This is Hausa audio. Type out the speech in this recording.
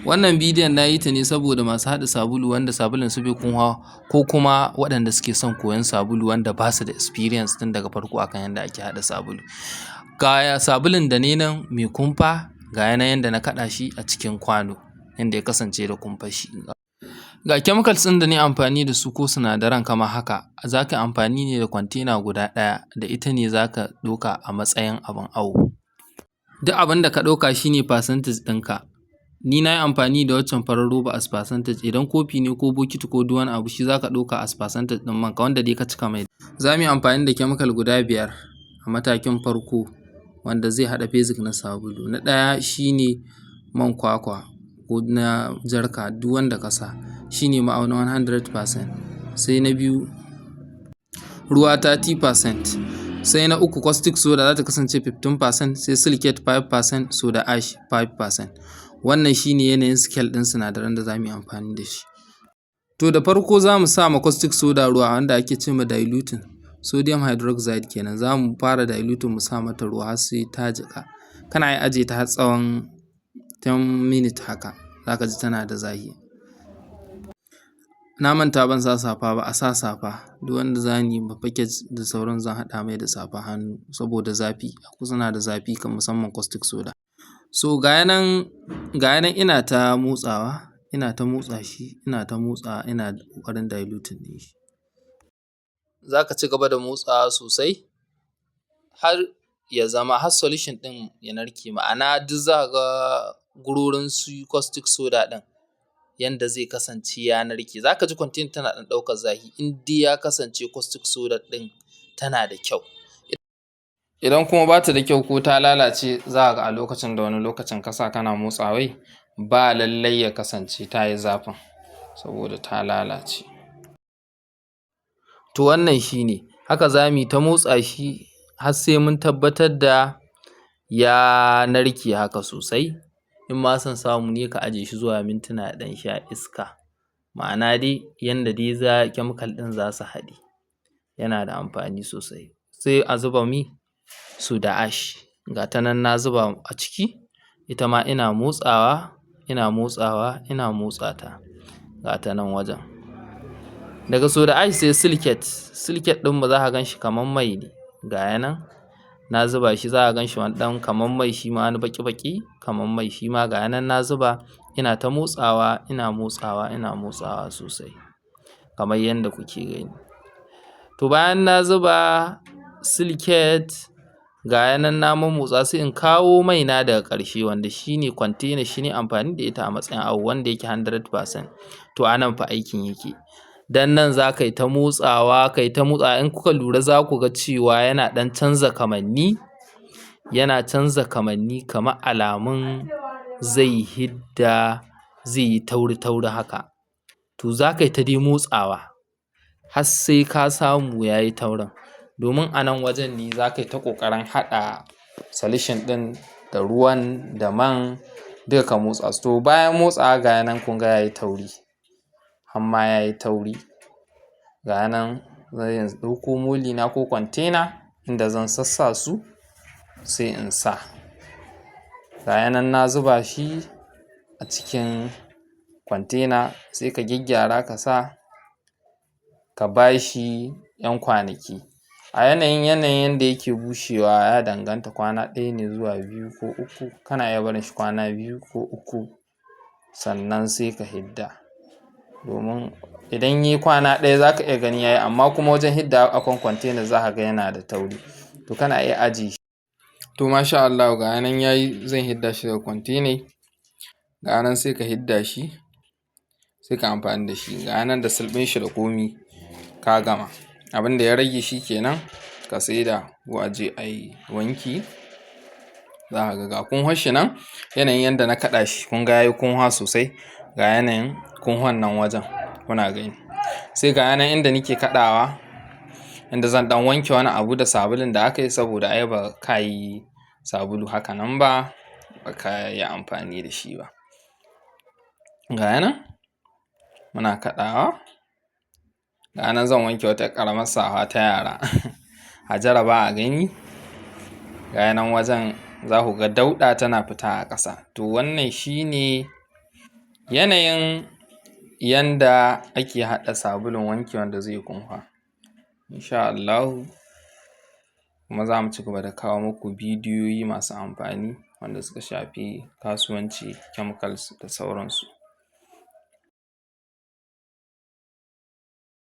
Wannan bidiyon na yi ta ne saboda masu haɗa sabulu wanda sabulun su bai kunwa, ko kuma waɗanda suke son koyon sabulu wanda ba su da experience tun daga farko akan yanda ake haɗa sabulu. Ga sabulun da na yi nan mai kumfa, ga ya nan yanda na kaɗa shi a cikin kwano, yanda ya kasance da kumfar shi. Ga chemicals ɗin da na yi amfani da su ko sinadaran kamar haka: za ka yi amfani ne da container guda ɗaya, da ita ne za ka ɗauka a matsayin abin awo. Duk abin da ka ɗauka shi ne percentage ɗinka. Ni na yi amfani da waccan farar roba as percentage, idan kofi ne ko bokiti ko duk wani abu, shi za ka ɗauka as percentage ɗin manka wanda dai ka cika mai. Za mu yi amfani da chemical guda biyar a matakin farko wanda zai haɗa basic na sabulu. Na ɗaya shi ne man kwakwa ko na jarka, duk wanda ka sa, shi ne ma'aunin 100%. Sai na biyu, ruwa 30%. Sai na uku, caustic soda, za ta kasance 15%, sai silicate 5%, soda ash 5%. Wannan shi ne yanayin scale ɗin sinadaran da za mu yi amfani da shi. To, da farko za mu sa ma caustic soda ruwa, wanda ake ce ma diluting, sodium hydroxide kenan. Za mu fara diluting, mu sa mata ruwa har sai ta jiƙa. Kana iya ajiye ta har tsawon 10 minutes haka, za ka ji tana da zafi. Na manta ban sa safa ba, a sa safa. Duk wanda za ni ma package da sauran, zan haɗa mai da safar hannu saboda zafi, suna da zafi kam, musamman caustic soda. So ga ya nan, ga ya nan ina ta motsawa, ina ta motsa shi, ina ta motsawa, ina ƙoƙarin diluting ɗin shi. Za ka ci gaba da motsawa sosai har ya zama har solution ɗin ya narke, ma'ana duk za ka ga gurorin su caustic soda ɗin yanda zai kasance ya narke. Za ka ji container tana ɗan ɗaukar zafi in dai ya kasance caustic soda ɗin tana da kyau. Idan kuma ba ta da kyau ko ta lalace, za ka ga a lokacin da wani lokacin ka sa kana motsawa, ba lallai ya kasance ta yi zafin saboda ta lalace. To, wannan shi ne, haka za mu yi ta motsa shi har sai mun tabbatar da ya narke haka sosai. In ma son samu ne, ka ajiye shi zuwa mintuna ya ɗan sha iska, ma'ana dai yanda dai za chemical ɗin za su haɗe, yana da amfani sosai. Sai a zuba mi soda ash, ga ta nan na zuba a ciki, ita ma ina motsawa, ina motsawa, ina motsa ta, ga ta nan wajen. Daga soda ash sai silicate. Silicate ɗinmu za ka gan shi kamar mai ne, ga ya nan na zuba shi, za ka gan shi wani ɗan kamar mai shi ma, wani baƙi-baƙi kamar mai shi ma, ga ya nan na zuba, ina ta motsawa, ina motsawa, ina motsawa sosai kamar yanda kuke gani. To, bayan na zuba silicate, ga ya nan na mammotsa, sai in kawo mai na daga ƙarshe, wanda shi ne container shi ne amfani da ita a matsayin awo, wanda yake 100%. To, a nan fa aikin yake, dan nan za ka yi ta motsawa, kai ta motsawa. In kuka lura, za ku ga cewa yana ɗan canza kamanni, yana canza kamanni kamar alamun zai hidda, zai yi tauri-tauri haka. To, za ka yi ta dai motsawa har sai ka samu ya yi taurin, domin a nan wajen ne za ka yi ta ƙoƙarin haɗa solution ɗin da ruwan da man duka, ka motsa su. To, bayan motsawa, ga ya nan kun ga ya yi tauri, har ma ya yi tauri, ga ya nan. Zan ɗauko moldy na ko container inda zan sassa su, sai in sa. Ga ya nan na zuba shi a cikin container, sai ka gyaggyara, ka sa, ka ba shi ‘yan kwanaki. A yanayin yanda yake bushewa ya danganta, kwana ɗaya ne zuwa biyu ko uku. Kana iya barin shi kwana 2 ko 3, sannan sai ka hidda, domin idan yayi kwana ɗaya za ka iya gani yayi, amma kuma wajen hiddawa akan container za ka ga yana da tauri. To, kana iya ajiye shi. To, masha Allahu, ga ya nan yayi, zan hidda shi daga container. Ga ya nan, sai ka hidda shi, sai ka amfani da shi. Ga ya nan da seal ɗin shi da komi, ka gama. Abin da ya rage shi kenan, ka saida ko a je a yi wanki. Za ka ga ga kunhon shi nan, yanayin yanda na kaɗa shi, kun ga yayi kunha sosai. Ga yanayin kunhon nan wajen, kuna gani. Sai ga nan inda nake kaɗawa, inda zan ɗan wanke wani abu da sabulun da aka yi, saboda ai ba ka yi sabulu haka nan ba, ba ka yi amfani da shi ba. Ga nan muna kaɗawa, ga nan zan wanke wata ƙaramar safa ta yara, a jaraba a gani. Ga nan wajen za ku ga dauɗa tana fita a ƙasa. To, wannan shi ne. Yanayin yanda ake haɗa sabulun wanki wanda zai yi kumfa insha Allahu, kuma za mu cigaba da kawo muku bidiyoyi masu amfani wanda suka shafi kasuwanci, chemicals da sauransu.